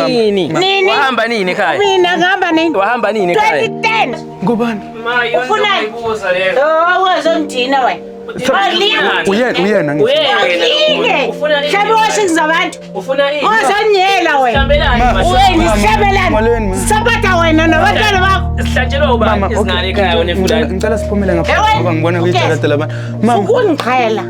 Nini? Nini? Wahamba nini ekhaya? Mina ngihamba nini? Wahamba nini ekhaya? 2010. Ngubani? Ma yonke Ufunani? ungayibuza leyo. Oh, wazongidina wena. Awulinge. Uyena, uyena ngithi. Awulinge. Ufuna ini? Hlabe washing zabantu. Ufuna ini? Ungazonyela wena. Sihlambelani, Ma- ma- Wena isihlabelani. Molweni, ma. Saphatha wena nabantwana bakho. Sihlatshelwa ubani Mama, okay. izingane ekhaya wena Ngicela efulani? ngicela siphumele ngaphandle Ewe, ngoba ngibona okay. kuyijalada labantu. Mama, Ukungiqhela.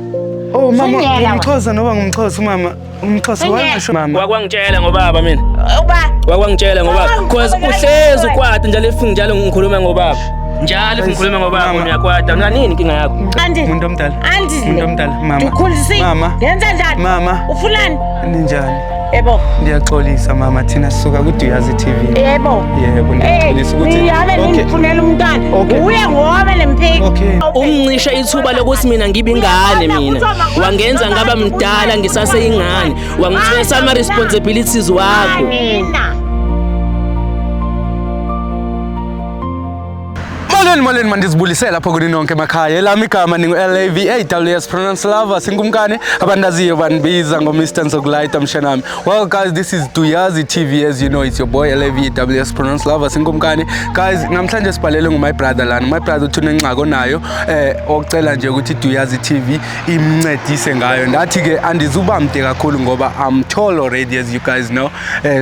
oh mama, Sunyela wena. umxhosa noba ngumxhosa umama. Umxhosa Sunyela. wangasho mama. Wakwangitshela ngobaba mina. Uba Wakwangitshela ngobaba. Wakwangitshela Cause uhlezi ukwata njalo if njalo ngikhuluma ngobaba. Njalo if ngikhuluma ngobaba Mama. uyakwata. Unanini inkinga yakho? Andi. Umuntu omdala. Andi. Umuntu omdala, mama. Ndikhulisile. Mama. Ngenza njani? Mama. Ufunani? Ninjani? Yebo. Ngiyaxolisa mama, thina sisuka kuDuyazi TV. Yebo. Yebo, ngiyaxolisa ukuthi Ngiyabe Okay. ningifunela umntwana. Okay. Uye ngobe lemphiki. Okay. Umncisha ithuba lokuthi mina ngibe ingane mina. Wangenza ngaba mdala ngisaseyingane. Wangithwesa ama responsibilities wakho. Mina. Molweni, molweni, mandizibulisele lapho kuni nonke emakhaya. Elami igama ningu-Lavaws pronounce lover sinkumkani abandaziyo bandibiza ngo-Mr Nzokulayita mshanami. Well guys, this is Duyazi TV. As you know, it's your boy Lavaws pronounce lover sinkumkani. Guys, namhlanje sibhalele ngu-my brother lana. My brother uthi unengxaki onayo ocela nje ukuthi iDuyazi TV imncedise ngayo. Ndathi ke andizuba mde kakhulu ngoba I'm tall already, as you guys know.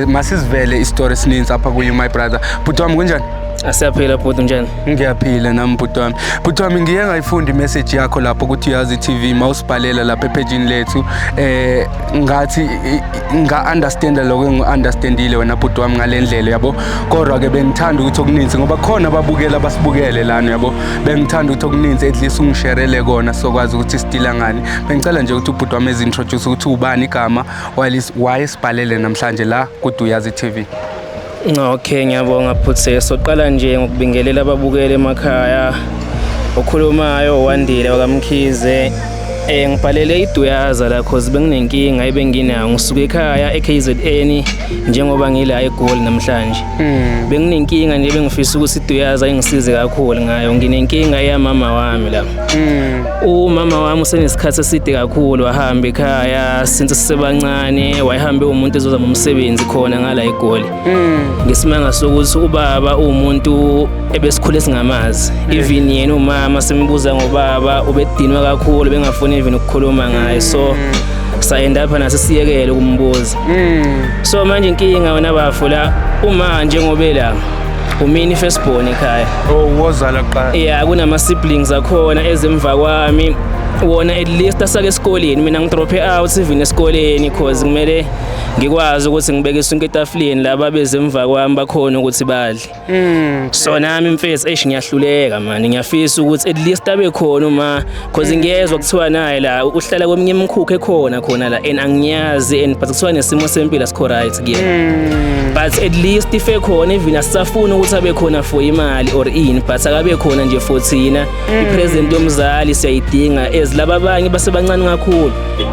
Masizivele isitori esininzi apha kuye my brother. Bhuti wami, kunjani? Asiyaphila bhuti, njani? Ngiyaphila nami bhuti wami. Bhuti wami, ngiye ngayifunda imessage yakho lapho ukuthi Uyazi TV mawusibhalela lapha ephejini lethu, ngathi nga-understanda lokho engu-understandile wena bhuti wami ngale ndlela yabo, kodwa ke bengithanda ukuthi okuninzi ngoba khona ababukela abasibukele lana yabo, bengithanda ukuthi okuninzi at least ungisherele kona sokwazi ukuthi sidila ngani. Bengicela nje ukuthi ubhuti wami ezi-introduce ukuthi ubani igama, wayesibhalele namhlanje la kuDuyazi TV. Okay, ngiyabonga Phuthe. Soqala nje ngokubingelela ababukeli emakhaya. Okhulumayo Wandile wakaMkhize. Ngibhalele iDuyaza la cause benginenkinga ebenginayo. Ngisuka ekhaya eKZN njengoba ngila eGoli namhlanje. Benginenkinga nje bengifisa ukuthi iDuyaza ingisize kakhulu ngayo. Nginenkinga yamama wami la. Umama wami usenesikhathi eside kakhulu wahamba ekhaya since sisebancane, wayehambe umuntu ezozama umsebenzi khona ngala eGoli. Ngesimanga sokuthi ubaba uwumuntu ebesikhule singamazi. Even yena umama simbuza ngobaba ubedinwa kakhulu, bengafuni even ukukhuluma ngaye, so sa-end up naso siyekele ukumbuza. So manje inkinga wena bafo la, uma njengoba la umini firstborn ekhaya. Oh, wozala kuqala. Yeah, kunama siblings akhona ezemva kwami, wona at least asake esikoleni, mina ngidrophe out even esikoleni cause kumele ngikwazi ukuthi ngibeke isonke etafuleni, laba bezemva kwami bakhona ukuthi badle. So nami mfethu, eish, ngiyahluleka mani. Ngiyafisa ukuthi at least abe khona uma, cause ngiyezwa kuthiwa naye la uhlala kweminye imikhukhu ekhona khona la and angiyazi and but kuthiwa nesimo sempilo asikho right kuyena, but at least if ekhona, even asisafuni ukuthi abe khona for imali or ini, but akabe khona nje for thina. I-presence yomzali siyayidinga, as laba abanye basebancane kakhulu,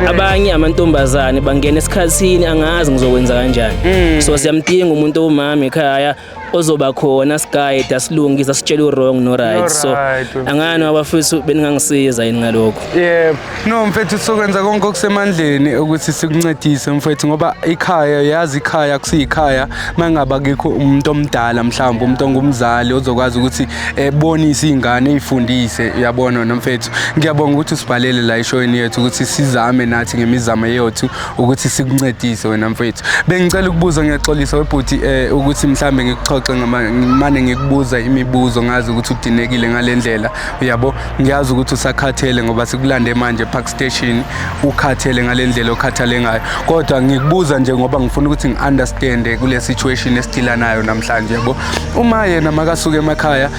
abanye amantombazane bangena esikhathini, angazi ngizokwenza kanjani. So siyamdinga umuntu owumama ekhaya ozoba khona siguide, asilungise, asitshele u-wrong no right. So right. angani abafethu beningangisiza yini ngalokho? Yebo. No mfethu, sokwenza konke okusemandleni ukuthi sikuncedise mfethu, ngoba ikhaya, yazi, ikhaya kusiyikhaya mangaba kekho umuntu omdala, mhlawumbe umuntu ongumzali ozokwazi ukuthi ebonise izingane, eyifundise, uyabona wena mfethu. Ngiyabonga ukuthi usibhalele la eshowini yethu ukuthi sizame nathi ngemizamo yethu ukuthi sikuncedise wena mfethu. Bengicela ukubuza, ngiyaxolisa webhuti, ukuthi mhlambe ngikuxoxe ngimane ngikubuza imibuzo, ngazi ukuthi udinekile ngale ndlela uyabo. Ngiyazi ukuthi usakhathele ngoba sikulande manje Park Station, ukhathele ngale ndlela okhathale ngayo, kodwa ngikubuza nje ngoba ngifuna ukuthi ngi-understande kule situation esidila nayo namhlanje yabo. Uma yena makasuka emakhaya,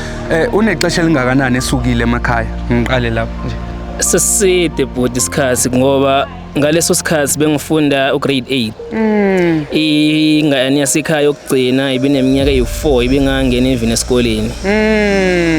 unexesha elingakanani esukile emakhaya? Ngiqale lapho nje. Seside bhuti isikhathi, ngoba ngaleso sikhathi bengifunda ugrade 8. Ingane yasekhaya yokugcina ibineminyaka eyi-4 ibingangena even esikoleni.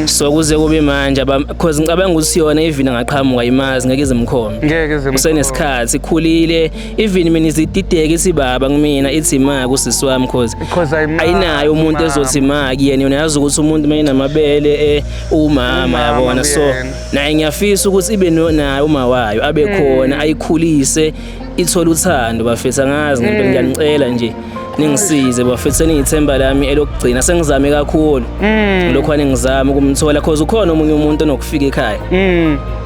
So kuze kube manje cause ngicabanga ukuthi yona even angaqhamuka imazi ngeke izimkhombe. Ngeke izimkhombe. Usenesikhathi ikhulile, even mina izidideke ithi baba kumina, ithi ma kusisi wami, cause Because ayimazi ayinayo umuntu umama. ezothi ma kuyena. Yona yazi ukuthi umuntu mayinamabele umama, Umama yabona. So kuyena. Naye ngiyafisa ukuthi ibe naye uma wayo abe khona, ayikhulise, ithole uthando. Bafethu, angazi ngempela, ngiyanicela nje. Ningisize bafethu, seniyithemba lami elokugcina. Sengizame kakhulu lokhu, ngizama ukumthola cause ukhona omunye umuntu onokufika ekhaya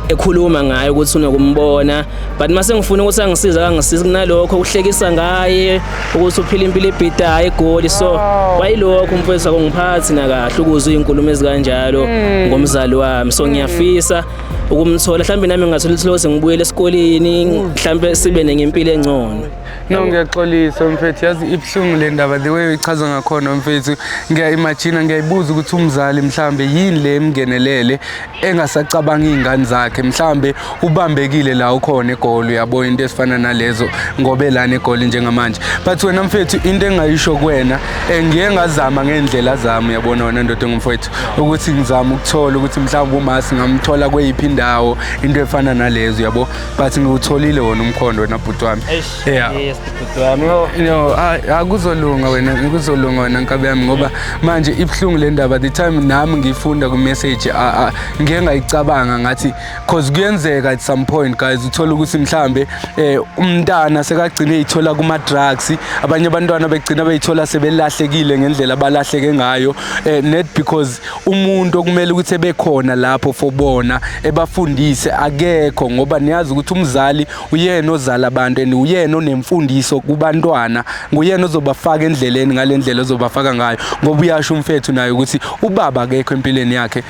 ekhuluma ngaye ukuthi unokumbona, but mase ngifuna ukuthi angisize, akangisizi. Kunalokho uhlekisa ngaye ukuthi uphila impilo ebhidayo eGoli. So kwayilokho umfowethu akungiphathi nakahle ukuze izinkulumo ezikanjalo ngomzali wami. So ngiyafisa ukumthola, mhlawumbe nami ngingathola ithuba ukuthi ngibuyele esikoleni, mhlawumbe sibe nenye impilo engcono. No, ngiyaxolisa mfethu, yazi ibuhlungu le ndaba, the way uyichaza ngakhona mfethu. Ngiya-imagine, ngiyayibuza ukuthi umzali mhlambe yini le emngenelele engasacabanga iy'ngane zakhe. Mhlambe ubambekile la ukhona eGoli, uyabo, into ezifana nalezo, ngoba elana eGoli njengamanje. But wena mfethu, into engayisho kuwena, ngiye ngazama ngey'ndlela zami, uyabona wena ndoda engumfethu, ukuthi ngizama ukuthola ukuthi mhlawumbe uma singamthola kweyiphi indawo, into efana nalezo, uyabo, but ngiwutholile wona umkhondo wena bhuti wami. Yeah. Yes, bhuti wami. Oh. No, akuzolunga wena, kuzolunga wena nkabi yami, ngoba manje ibuhlungu le ndaba. The time nami ngifunda ku-message, ngike ngayicabanga ngathi cause kuyenzeka at some point, guys, uthola ukuthi mhlambe umntana sekagcine eyithola kuma-drugs, abanye abantwana begcina beyithola sebelahlekile ngendlela abalahleke ngayo, net because umuntu okumele ukuthi ebekhona lapho for bona ebafundise akekho, ngoba niyazi ukuthi umzali uyena ozala abantu and uyena onemfundiso kubantwana, nguyena ozobafaka endleleni ngale ndlela ozobafaka ngayo, ngoba uyasho umfethu naye ukuthi ubaba akekho empilweni yakhe,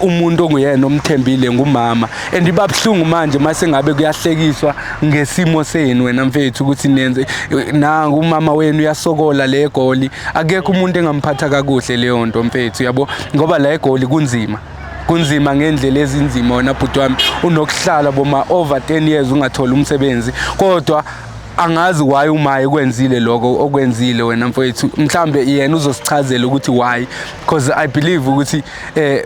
umuntu onguyena omthembile ngumama. And ibabuhlungu manje mase ngabe kuyahlekiswa ngesimo senu wena mfethu, ukuthi nenze nangu umama wenu uyasokola le eGoli, akekho umuntu engamphatha kakuhle leyo nto mfethu, yabo, ngoba la eGoli kunzima, kunzima ngendlela ezinzima. Wena bhuti wami unokuhlala boma over 10 years ungatholi umsebenzi, kodwa angazi why uma ekwenzile lokho okwenzile wena mfowethu. Mhlambe yena uzosichazela ukuthi why, because I believe ukuthi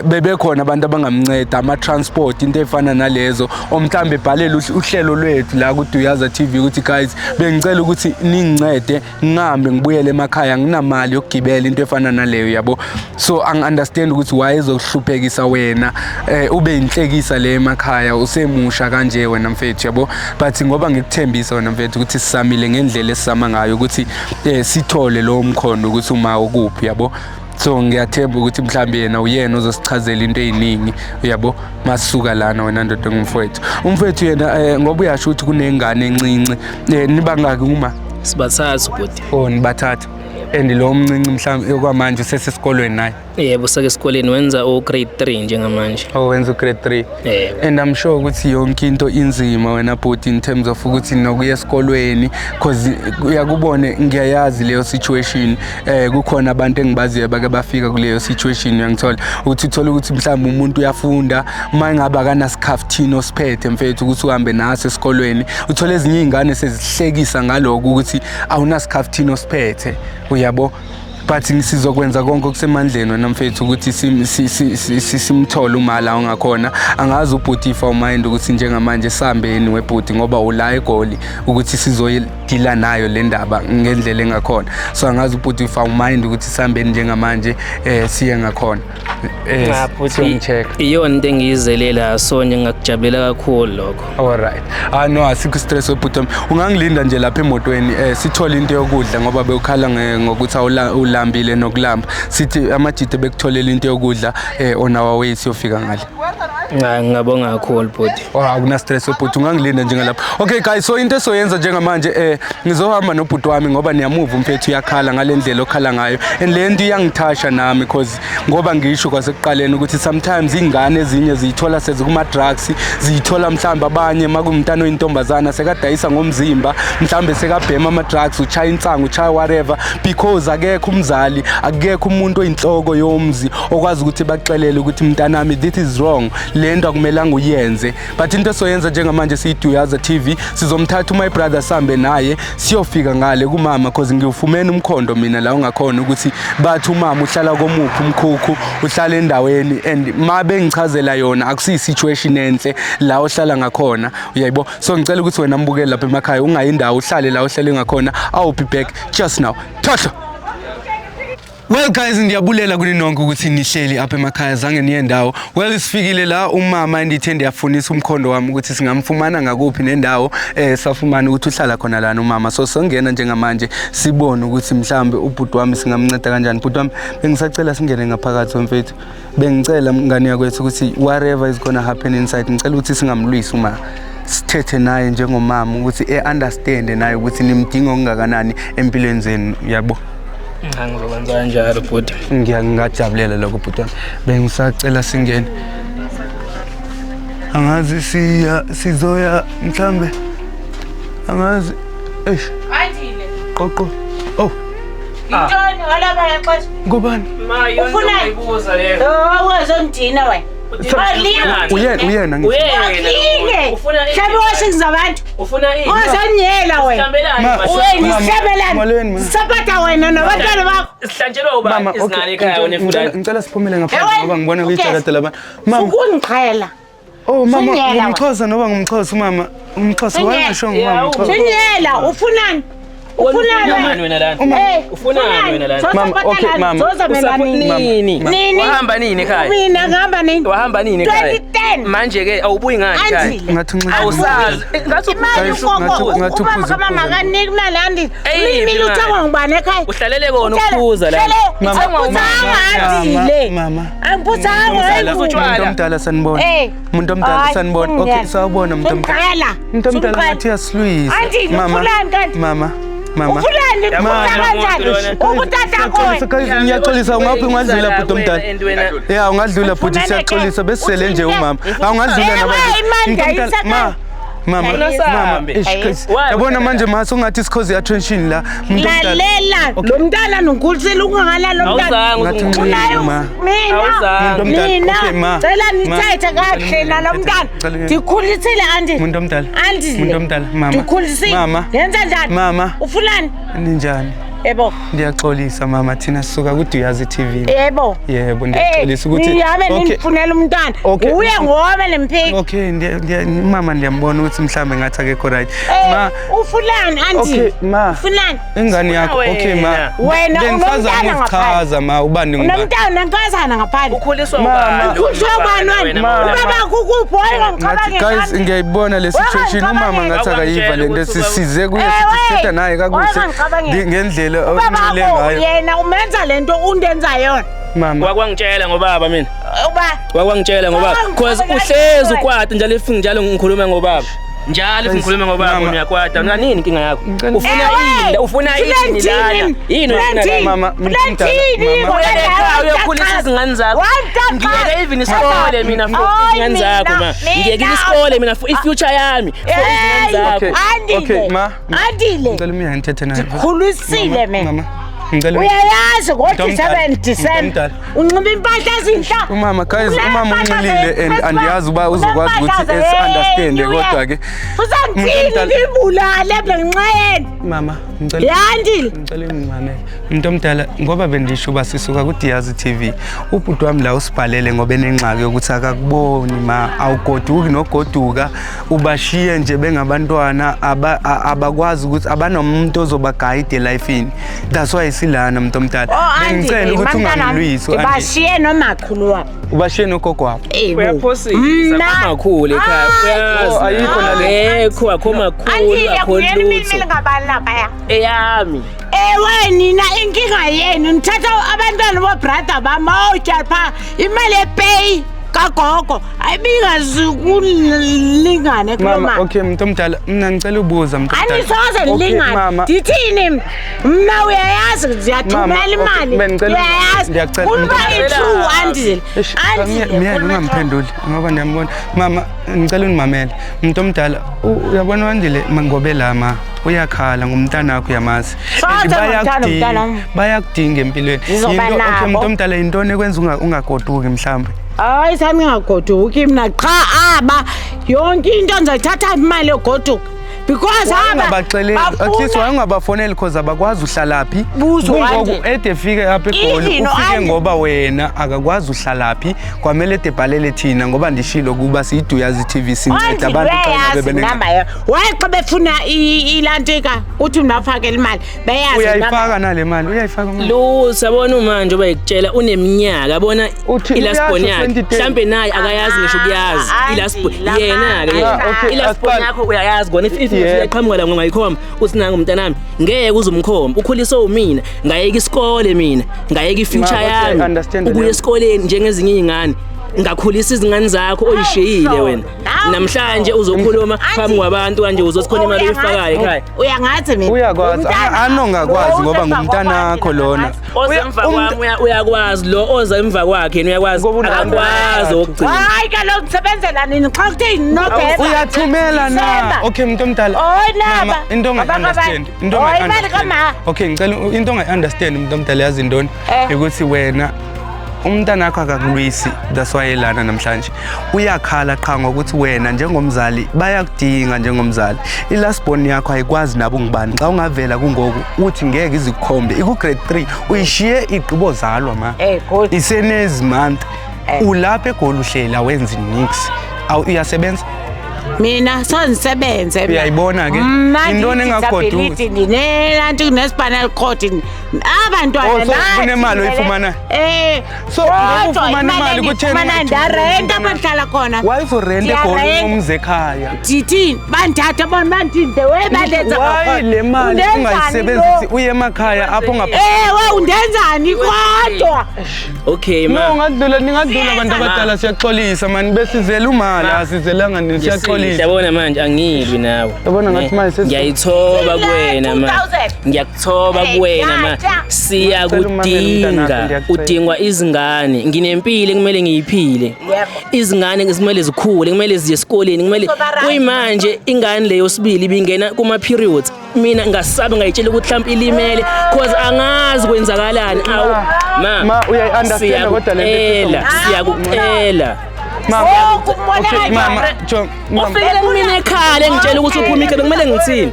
bebekhona abantu abangamnceda, ama transport, into efana nalezo, o mhlambe bhalele uhlelo lwethu la ku Duyaza TV ukuthi guys, bengicela ukuthi ningincede ngihambe ngibuyele emakhaya, nginamali yokugibela, into efana naleyo, yabo. So angi-understand ukuthi why ezokuhluphekisa wena, ube inhlekisa le emakhaya usemusha kanje wena mfethu, yabo. But ngoba ngikuthembisa wena mfethu ukuthi sisamile ngendlela esizama ngayo ukuthi sithole lowo mkhondo ukuthi uma ukuphi, yabo. So ngiyathemba ukuthi mhlambe yena uyena ozosichazela into ey'ningi, uyabo, masisuka lana wena ndoda engumfowethu. Umfowethu yena, ngoba uyasho ukuthi kunengane encinci, nibangaki uma? Sibathathu bhuti. Oh, nibathathu, and lo mncinci mhlawumbe okwamanje usesesikolweni naye? Yebo, usake esikoleni, wenza u-grade 3 njengamanje. Oh, wenza u-grade 3? Yebo. And I'm sure ukuthi yonke into inzima wena bhuti, in terms of ukuthi nokuya esikolweni, cause uyakubone, ngiyayazi leyo situation, kukhona abantu engibaziyo bake bafika kuleyo situation, uyangithola, ukuthi uthola ukuthi mhlawumbe umuntu uyafunda, uma ngabe akanasikhafthini osiphethe mfethu ukuthi uhambe naso esikolweni, uthole ezinye iy'ngane sezihlekisa ngaloko ukuthi awunasikhafthini osiphethe, uyabo. But sizokwenza konke okusemandleni wena mfethu ukuthi simthole uma la ungakhona. Angazi ubhuti if awumind ukuthi njengamanje sihambeni webhuti, ngoba ula eGoli, ukuthi sizoyidila nayo le ndaba ngendlela engakhona. So angazi ubhuti if awumind ukuthi sihambeni njengamanje, siye ngakhona, Cha, bhuti, siyomcheck. Iyona into engiyizelela, so nje ngingakujabulela kakhulu lokho. Alright. Ah no, asikho stress webhuti wami. Ungangilinda nje lapha emotweni, sithole into yokudla, ngoba bewukhala ngokuthi ulambile nokulamba. Sithi amajite bekutholela into yokudla, on our way siyofika ngale. Cha, ngingabonga kakhulu bhuti. Oh, akuna stress webhuti, ungangilinda njengalapha. Okay guys, so into esoyenza njengamanje, ngizohamba nobhuti wami, ngoba niyamuva umfethu uyakhala ngale ndlela okhala ngayo. And le nto iyangithasha nami because ngoba ngisho kwasekuqaleni ukuthi sometimes ingane ezinye ziyithola sezikuma drugs, ziyithola mhlawumbe abanye makumntana oyintombazana sekadayisa ngomzimba, mhlawumbe sekabhema ama drugs, uchaya insangu, uchaya whatever, because akekho umzali, akekho umuntu oyinhloko yomzi okwazi ukuthi baxelele ukuthi mntanami, this is wrong, le nto akumelanga uyenze. But into esoyenza njengamanje siyiDuyaza TV, sizomthatha my brother sambe naye siyofika ngale kumama, cause ngiwufumene umkhondo mina la ungakhona ukuthi bathi umama uhlala komuphi umkhukhu, uhlala endaweni, and ma bengichazela yona akusiyi situation enhle la ohlala ngakhona, uyayibo. So ngicela ukuthi wena mbukeli lapha emakhaya ungayi indawo, uhlale la uhlale ngakhona. I'll be back just now. Thohlo. Well guys, ndiyabulela kuni nonke ukuthi nihleli apha emakhaya, zange niye ndawo. Well, sifikile la umama endithe ndiyafunisa umkhondo wami ukuthi singamfumana ngakuphi nendawo. Safumana ukuthi uhlala khona lana umama. So songena njengamanje sibone ukuthi mhlambe ubhuti wami singamnceda kanjani. Bhuti wami, bengisacela singene ngaphakathi mfethu. Bengicela mngane yakwethu ukuthi whatever is gonna happen inside, ngicela ukuthi singamlwisi uma sithethe naye njengomama ukuthi e-understand naye ukuthi nimdinga okungakanani empilweni zenu, yabo. Cha, ngizokwenza kanjalo bhuti. Ngingajabulela lokho bhuti wami. Bengisacela singene. Angazi siya sizoya mhlambe. Angazi. Eish, Andile. qoqo. Oh, Yintoni walapha ngexesha? ngubani? Ma yonke Ufunani? ungayibuza leyo. Oh, wezondina wena. Alinge. Uyena, uyena ngithi. Alinge. Ufuna ini? Hlabe washing zabantu. Ufuna ini? Ozonyela wena. Sihlambelani, Ma- ma? Wena Mama, isihlabelani. molweni, ma. Sisaphatha wena nabantwana bakho. Sihlantshelwa ubani Mama, izingane okay. ekhaya wena Ngicela efulani? ngicela siphumele ngaphandle Ewe, ngoba ngibona okay. kuyijakade labantu. Mama, Sukungiqhela. oh mama, Sunyela wena. ngumxhosa noba ngumxhosa umama. Umxhosa Sunyela. wayengasho Yeah, ngumama umxhosa. Sunyela ufunani? Ufunani Ufunani wena lana? Uma- Eh, Ufunani wena lana? Mama, okay, mama. Zozamela nini? Nini? Nini? Wahamba nini ekhaya? Mina ngihamba nini? Wahamba nini ekhaya? 2010. Manje ke awubuyi ngani ekhaya? Andile. Ngathi unxibe. Awusazi. Ngathi Imali Guys, ugogo ngathi ubaba uphuze kamama ukuphuza. kaniki imali Andile. Eyiphi Mina imali? uthengwa ngubani ekhaya? Uhlalele kona ukuphuza la. Mama, Angiphuthanga mama, Andile. mama. Angiphuthanga Mama, hayi. Umuntu omdala sanibona. Eh. Umuntu omdala Hayi, sanibona. Okay, ungiyela. sawubona umuntu omdala. Sungiqhela. Umuntu omdala Sungiqhela. ngathi uyasilwisa. Andile, Mama, ufunani kanti? Mama, mama. Ufunani Yabona uphutha kanjani? umuntu lona. Ukutata kuwe. Guys, ngiyaxolisa ungaphi ungadlula bhuti omdala. And wena Ya ungadlula bhuti Ufunani siyaxolisa ke? besisele nje Uthini ke? umama. Awungadlula Ewe, nabantu. imali Umuntu omdala, ngiyayisa ma. Mama, Ufuna mama, sahambe. eish, guys. Why Yabona uhlala manje mase ungathi sikhoze attention la. Umuntu omdala. Lalela Okay. lo mntana nongikhulisile ukungalala lo mntana. Awuzange Ngathi uzungikhulise. unxilile, Unayo ma. mina. Awuzange. Umuntu omdala, Mina okay, ma. cela Ma. nithethe kakuhle nalo mntana. Ngicela- Ndikhulisile Andile. Umuntu omdala. Andile. Umuntu omdala, mama. Ndikhulisile. Mama. Yenza njani? Mama. Ufunani? Ninjani? Yebo. Ndiyaxolisa mama, thina sisuka kuDuyazi TV. Yebo. Yebo, ndiyaxolisa ukuthi Niyabe Okay. ningifunela umntwana. Okay. Uye ngobe lemphiki. Okay, mama ndiyambona ukuthi mhlambe ngathi akekho right. Ma, Ufunani Andile? okay, ma. Ufunani? Ingane yakho, okay ma. Wena Bengisazama unomntana ukuchaza ma ubani ngubani. Unomntana nkazana ngaphandle. Ukhuliswa Mama. ubani? Ukhuliswa ubani wena? Mama. Ubaba kukuphi? Ngathi guys Wayengicabangela. ngiyayibona le situation umama ngathi akayiva le nto sisize kuye Ewe, sithetha naye kakuhle wayengangicabangeli. ngendlela Ubaba onxile wakho ngayo. yena umenza lento undenza yona. Mama, Wakwangitshela ngobaba mina. Uba Wakwangitshela ngobaba. Cause uhlezi ukwata njalo if njalo ngikhuluma ngobaba. Njalo if ngikhuluma ngobaba Mama. wena uyakwata. Unanini inkinga yakho? Ngicela- Ufuna yini? Ufuna yini lana? Yini ufuna lana? Mama, Plantini mama. Uya ekhaya uyokhulisa izingane zakho. Ngiyeke even isikole mina for izingane zakho ma. Ngiyeke isikole mina for i-future yami for izingane zakho. Okay. Andile. Okay, ma. Andile. Ngicela umyeke ngithethe naye. Ndikhulisile mina. Mama, ngicela Uyayazi ngo-7 Umuntu December omdala. unxiba impahla ezinhla. Umama guys, umama unxilile and andiyazi uba uzokwazi ukuthi esi-understande kodwa ke Usangithini Umuntu omdala- ngibulale mina ngenxa yenu. mama ngicela Yandile. ngicela ungimamele. Umuntu omdala ngoba bendisho uba sisuka kuDiyazi TV. Ubhuti wami la usibhalele ngoba enengxaki yokuthi akakuboni ma awugoduki nogoduka ubashiye nje bengabantwana abakwazi ukuthi abanomuntu ozoba-guide elifini. That's why silana umuntu omdala. Oh, Bengicela Andile, ukuthi mamntana, ungamlwisi u-Andile. Ndibashiye nomakhulu wabo. Ubashiye nogogo wabo. Ewu. Uyaphosisa Mna- kumakhulu ekhaya. Hayi. Oh, ayikho nale. Ekho akho makhulu Andile akho kuyena lutho. imini ngabani laphaya. Eyami. Ewe nina inkinga yenu nithatha abantwana bobrother bam awutya phaa imali epeyi kagogo ayibingazukulingane kuloo Mama, mali. okay umuntu omdala, mina ngicela ubuza umuntu omdala. Andisoze Okay, ndilingane. mama. Ndithini mna? Mna uyayazi ndiyathumela Mama, okay, imali. bengicela- Uyayazi. ngiyacela- Kuba i-true Andile. Eish, Andile. Myeni ungamphenduli ngoba ndiyambona. Mama, ngicela undimamele. Umuntu omdala, uyabona Wandile ngobe la ma uyakhala ngumntanakho uyamazi. Soze And ngomntana, umntana. Bayakudinga empilweni. Ngizoba Yinto- Okay, nabo. umuntu omdala yintoni ekwenza ungagoduki mhlambe? Hayi sami ngingagoduki mna qha aba yonke into ndizayithatha imali yogoduka. Because haba Ungabaxeleli, at least wayengabafoneli cause abakwazi uhlalaphi. Buzo Kungoku wanje. ede efike apha eGoli Even ufike no-Andy. ngoba wena akakwazi uhlalaphi, kwamele ede ebhalele thina ngoba ndishilo kuba siyiDuyazi TV sinceda abantu xa ngabe uyayazi benenga- inamba yakho. Waye xa befuna ilantika uthi mnafakela imali beyazi Uyayifaka nale mali, uyayifaka imali. Lutho yabona manje oba ikutshela uneminyaka yabona Uthi i-last born uyasho yakhe 2010. mhlambe naye akayazi ngisho ukuyazi Ah, i-last born Andy, yena ke Ah, okay, i-last born asifani. yakho uyayazi kona if Yeah. uyaqhamuka la ngayikhomba uthi nangu mntanami ngeke uze umkhombe ukhuliswe umina ngayeka isikole mina ngayeka i-future Ma, okay, I yami understand ukuya leyo. esikoleni njengezinye iy'ngane ngakhulisa izingane zakho oyishiyile wena namhlanje uzokhuluma phambi kwabantu kanje uzothi khona imali oyifakayo ekhaya. Uyangazi mina. Uyakwazi. Umntana- Anongakwazi ngoba Lo ngumntanakho lona. Oza emva kwami uyakwazi lo oza emva kwakhe yena uyakwazi Ngoba unabantwana akakwazi abathathu. okugcina. Hayi kaloku ndisebenzela nini xa kuthe November. Uyathumela na? December. Okay, muntu omdala. Oy, naba. Mama, into ongayi-understand, into Oy, imali ongayi-understand. kama. Okay, ngicela into ongayi-understand umuntu omdala yazi intoni? Eh. Ukuthi wena umntanakho akakulwisi, that's why elana namhlanje. Uyakhala qha ngokuthi wena njengomzali bayakudinga njengomzali. I-last born yakho ayikwazi nabo ngubani. Xa ungavela kungoku uthi ngeke izikukhombe. Iku grade 3 uyishiye igqibozalwa ma. Eh, good. Isenezi month. Eh. Ulapha eGoli uhlela wenza nix. Awu uyasebenza? Mina sondisebenze mina. Uyayibona ke? Mna Intoni engakugodusa? ndidisability, ndinenanto ne-spinal cord abantwana Oh, so nathi kunemali vele. oyifumanayo? Eh, So, ngoba kodwa ufumana imali kutheni endiyifumanayo ungathumeli ndarenta umntana? apho ndihlala khona. Why uzorenta eGoli Ndiyarenta. umzi ekhaya? Ndithini bandithatha bona bandithini the way bandenza Why ngakhona. le mali Undenzani ungayisebenzisi lo? uye emakhaya apho ngapha? Ewe undenzani kodwa? Okay No, ma. ungadlula ningadlula abantu Ma. abadala siyaxolisa mani besizela umali asizelanga nini siyaxolisa. Yabona manje angilwi nawe. Yabona ngathi manje Ngiyayithoba Sila kuwena ma. 2000. Ngiyakuthoba Hey, kuwena ma. yaja. Ngicela umamele umntanakho, Siyakudinga. ngiyacela. Udingwa izingane. Nginempilo ekumele ngiyiphile. Yebo. Izingane kumele zikhule, kumele ziye esikoleni, kumele Uzoba right. kuyimanje ingane leyo sibili ibingena kuma periods. Mina ngasaba ngayitshela ukuthi mhlawumbe ilimele cause angazi kwenzakalani. Awu ma. Ma, uyayi-understand kodwa le nto Siyakucela, esisho. siyakucela. Mama, Ngoku umbona okay, kanjani? mama, jo, mama. Ufikele kumina ekhaya engitshela ukuthi uphuma ikhaya bekumele ngithini?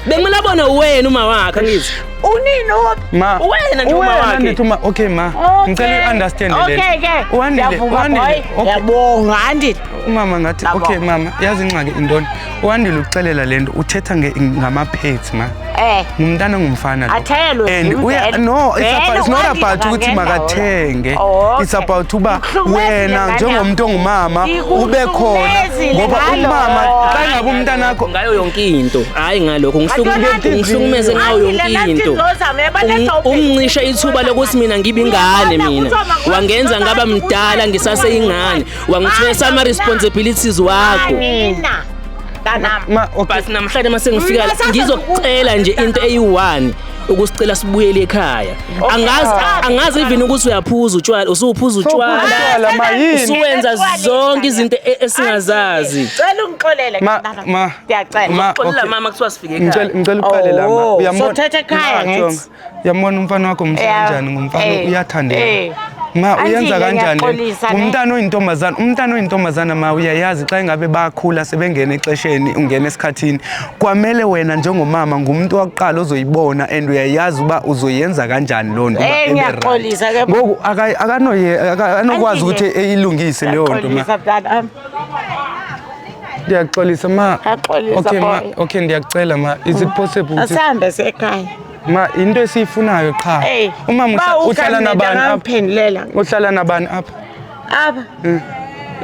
Bekumele abone wena uma wakhe angithi. Unini uphi? Ma, Wena nje uma wena wakhe. ndithi uma, okay ma, ngicela u-understand le Okay nto. ke. Wandile, Ngiyavuma, Wandile, boy. okay. Ngiyabonga Andile. Umama ngathi okay mama, yazi ingxaki intoni? Wandile ukuxelela le nto uthetha ngama-pads ma. Eh. Ngumntana ongumfana lo. Athelwe, And uya vele. no, it's Vele about, it's not uWandile about ukuthi akangena makathenge. Oh, It's okay. about uba Ngikuhlukumezile wena ngane njengomuntu ongumama ube khona Ngikuhlukumezile ngoba ngalo. umama xa ngabe umntanakho Ngayo yonke into. Hayi ngalokho ngihlukumeze ngayo yonke into. Ungincisha ithuba lokuthi mina ngibe ingane mina. Wangenza ngaba mdala ngisaseyingane. Wangithwesa ama responsibilities wakho. Nina. Mntanami. ma okay But namhlanje mase ngifika la Mina ngizokucela nje into eyi-1 ukusicela sibuyele ekhaya. Angazi angazi even ukuthi uyaphuza utshwala, usuphuza utshwala. utshwala, ma yini? Usuwenza zonke izinto esingazazi. Cela ungixolele Ma mntanami. ma Ngiyacela. ma Xolela okay. mama kuthiwa sifike Ngicela ekhaya. ngicela uqale la ma. Oh, Uyambona? sothetha ekhaya Ma, ngithi. jonga. Uyambona umfana wakho mhle Yeah. kanjani ngumfana Eh. uyathandeka. Eh. Ma uyenza Andile, kanjani? ngiyaxolisa, ne? Umntana oyintombazana, umntana oyintombazana ma uyayazi xa ingabe bakhula sebengena exesheni, ungena esikhathini. Kwamele wena njengomama ngumuntu wakuqala ozoyibona and uyayazi uba uzoyenza kanjani loo nto. uba Eh, ibe right. ngiyaxolisa ke. Ngoku akanoye akanokwazi Andile. ukuthi eyilungise leyo nto ma. Ngiyaxolisa mntanami. Ndiyaxolisa ma. Ngiyaxolisa, Okay ma, boy. okay ndiyakucela ma. Is it possible ukuthi Asihambe sekhaya. ma into esiyifunayo qha. Eh. Umama Ba uhlala nabani apha? Ngiphendulela. Uhlala nabani apha? Apha.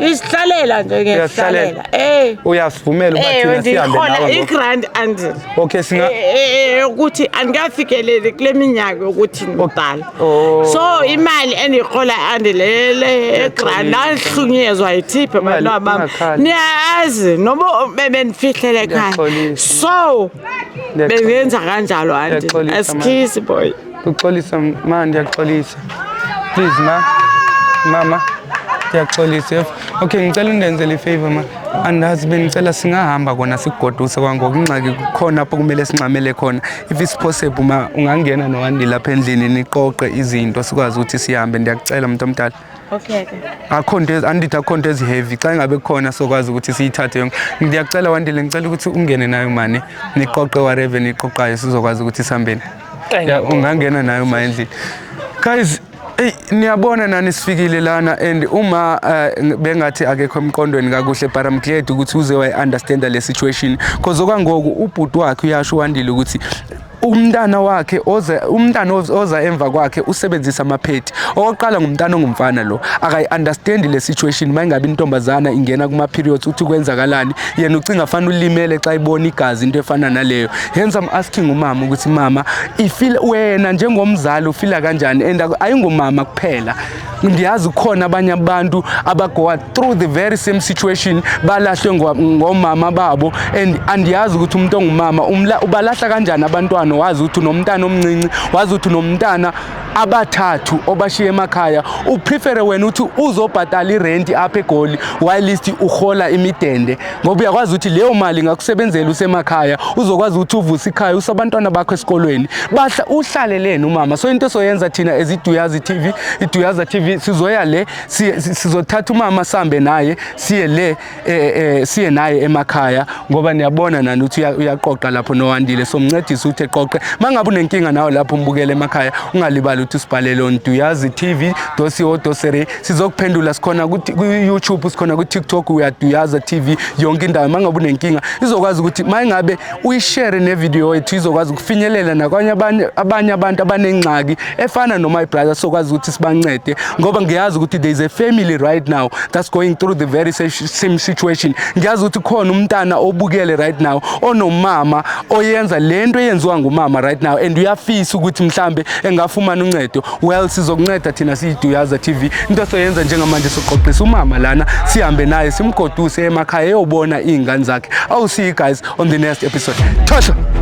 Isihlalela nje Uyasihlalela? ngiyasihlalela. Eh. Uyasivumela uba Eh thina sihambe ndihola nawe ngoku? i-grand andile. Okay singa Eh ukuthi andikafikeleli kule minyaka yokuthi ngibhala. Oh. So imali endiyihola andilele grant ndahlunyezwa yithiphi Imali, abantwana bam. ungakhali. Niyazi noba bebendifihlele ekhaya. Ngiyaxolisa. So Ngiyaxolisa. bengenza kanjalo andile. Ngiyaxolisa, ma. Excuse boy. Uxolisa ma ndiyaxolisa. Please ma. Mama ndiyaxolisa. Okay ngicela undenzele i-favor ma. Andazi bengicela singahamba kona sikugoduse kwangoku ingxaki kukhona apho kumele sincamele khona. If it's possible ma ungangena noWandile lapha endlini niqoqe izinto sikwazi ukuthi sihambe ndiyakucela muntu omdala. Okay ke. Akho nto andithi akho nto ezi-heavy. Xa ingabe kukhona sokwazi ukuthi siyithathe yonke. Ngiyacela Wandile, ngicela ukuthi ungene nayo mani, niqoqe whatever niqoqayo, sizokwazi ukuthi sihambeni. Ya, ungangena nayo ma endlini. Guys, ey, niyabona nani sifikile lana and uma bengathi akekho emqondweni kakuhle, but I'm glad ukuthi uze wayi-understanda le situation, cause okwangoku ubhuti wakhe uyasho uWandile ukuthi umntana wakhe oza, umntana oza emva kwakhe usebenzisa amaphedi. Okokuqala ngumntana ongumfana lo, akayi-understand le situation. Uma ingabe intombazana ingena kuma-periods, uthi kwenzakalani, yena ucinga fana ulimele xa ibona igazi, into efana naleyo. Hence I'm asking umama ukuthi, mama, ifeel wena njengomzali ufila kanjani? And ayingumama kuphela, ndiyazi khona abanye abantu abagoa through the very same situation, balahlwe ngomama babo, and andiyazi ukuthi umuntu ongumama ubalahla kanjani abantwana. Wazi ukuthi unomntana omncinci, wazi ukuthi unomntana abathathu obashiye emakhaya, uprefere wena ukuthi uzobhatala irenti apha eGoli while uhola imidende, ngoba uyakwazi ukuthi leyo mali ingakusebenzela usemakhaya, uzokwazi ukuthi uvuse ikhaya, usabantwana bakho esikolweni, bahla uhlaleleni umama. So into soyenza thina as iDuyaza TV, iDuyaza TV, sizoya le, sizothatha umama sambe naye, siye le, siye naye emakhaya, ngoba niyabona nani ukuthi uyaqoqa lapho noWandile, somncedisa ukuthi eqoqe. Mangabe unenkinga nawe lapho umbukele emakhaya, ungalibali ukuthi usibhalele on Duyazi TV co za, sizokuphendula. Sikhona ku-YouTube, sikhona ku-TikTok, uyaDuyaza TV yonke indawo. Mangabe unenkinga, izokwazi ukuthi mangabe uyishare nevideo yethu, izokwazi ukufinyelela nakwanye abanye abantu abanengxaki efana no my brother, sokwazi ukuthi sibancede, ngoba ngiyazi ukuthi there is a family right now that's going through the very same situation. Ngiyazi ukuthi khona umntana obukele right now onomama oyenza lento eyenziwa ngumama right now and uyafisa ukuthi mhlambe engafumana uncedo. Well, sizokunceda thina siyiDuyaza TV. Into soyenza njengamanje, soqoqisa umama lana, sihambe naye, simgoduse emakhaya eyobona iy'ngane zakhe. I'll see you guys on the next episode. Thosha.